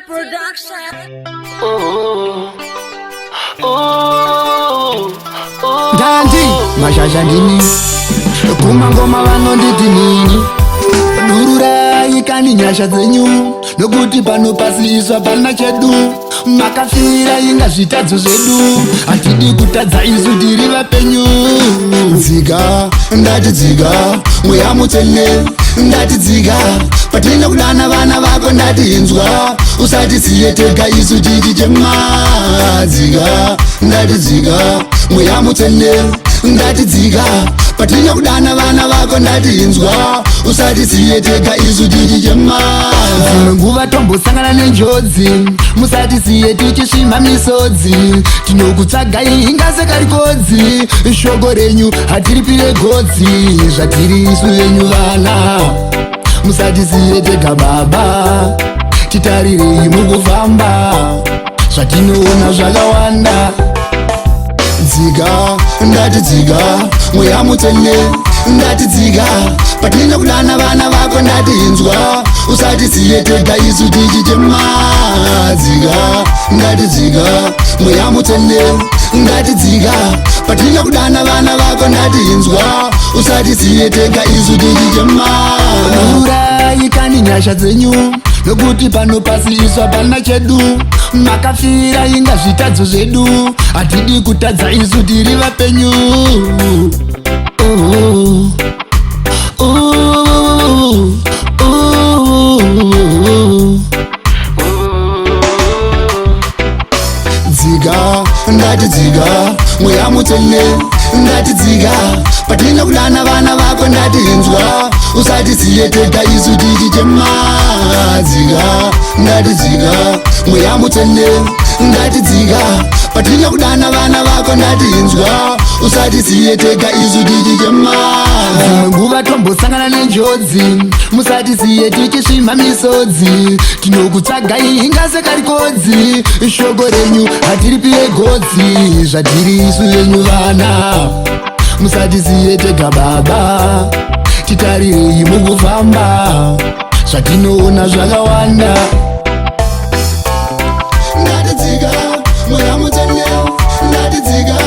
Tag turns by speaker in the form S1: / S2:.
S1: Production.
S2: Ndandi mashasha ndini, kumangoma vanonditi nini. Dururai kani nyasha dzenyu, nokuti pano pasi isu hapana chedu. Makafira inga zvitadzo zvedu, hatidi kutadza isu tiri vapenyu. Dzika, ndati dzika, Mweya Mutsvene, ndati dzika. Patinokudana vana vako, ndati inzwa, usatisiye tega isu tichichema. Dzika, ndati dzika, Mweya Mutsvene, ndati dzika. Patinokudana vana vako, ndati inzwa, usatisiye tega isu tichichema. Dzimwe nguva tombosangana nenjodzi, musatisiye tichisvimha misodzi. Tinokutsvagai inga sekarikodzi, shoko renyu hatiripire godzi. Zvatiri isu venyu vana, musatisiye tega baba, titarirei mukufamba, zvatinoona zvakawanda. Dzika, ndati dzika, Mweya Mutsvene, ndati dzika. Patinokudana vana vako, ndati inzwa, usatisiye tega isu tichichema. Dzika, ndati dzika, Mweya Mutsvene, ndati dzika. Patinokudana vana vako, ndati inzwa, usatisiye tega isu tichichema. Dururai kani nyasha dzenyu, nokuti pano pasi isu hapana chedu. Makafira inga zvitadzo zvedu, hatidi kutadza isu tiri vapenyu. Oh, oh, oh. Dzika, ndati dzika, Mweya Mutsvene, ndati dzika. Patinokudana vana vako, ndati inzwa, usatisiye tega isu tichichema. Dzika, ndati dzika, Mweya Mutsvene, ndati dzika. Patinokudana vana vako, ndati inzwa, usatisiye tega isu tichichema. Dzimwe nguva tombosangana nenjodzi, musatisiye tichisvimha misodzi. Tinokutsvagai inga sekarikodzi, shoko renyu hatiripire godzi. Zvatiri isu venyu vana, musatisiye tega baba, titarirei mukufamba, zvatinoona zvakawanda. Ndati dzika, Mweya Mutsvene, ndati dzika.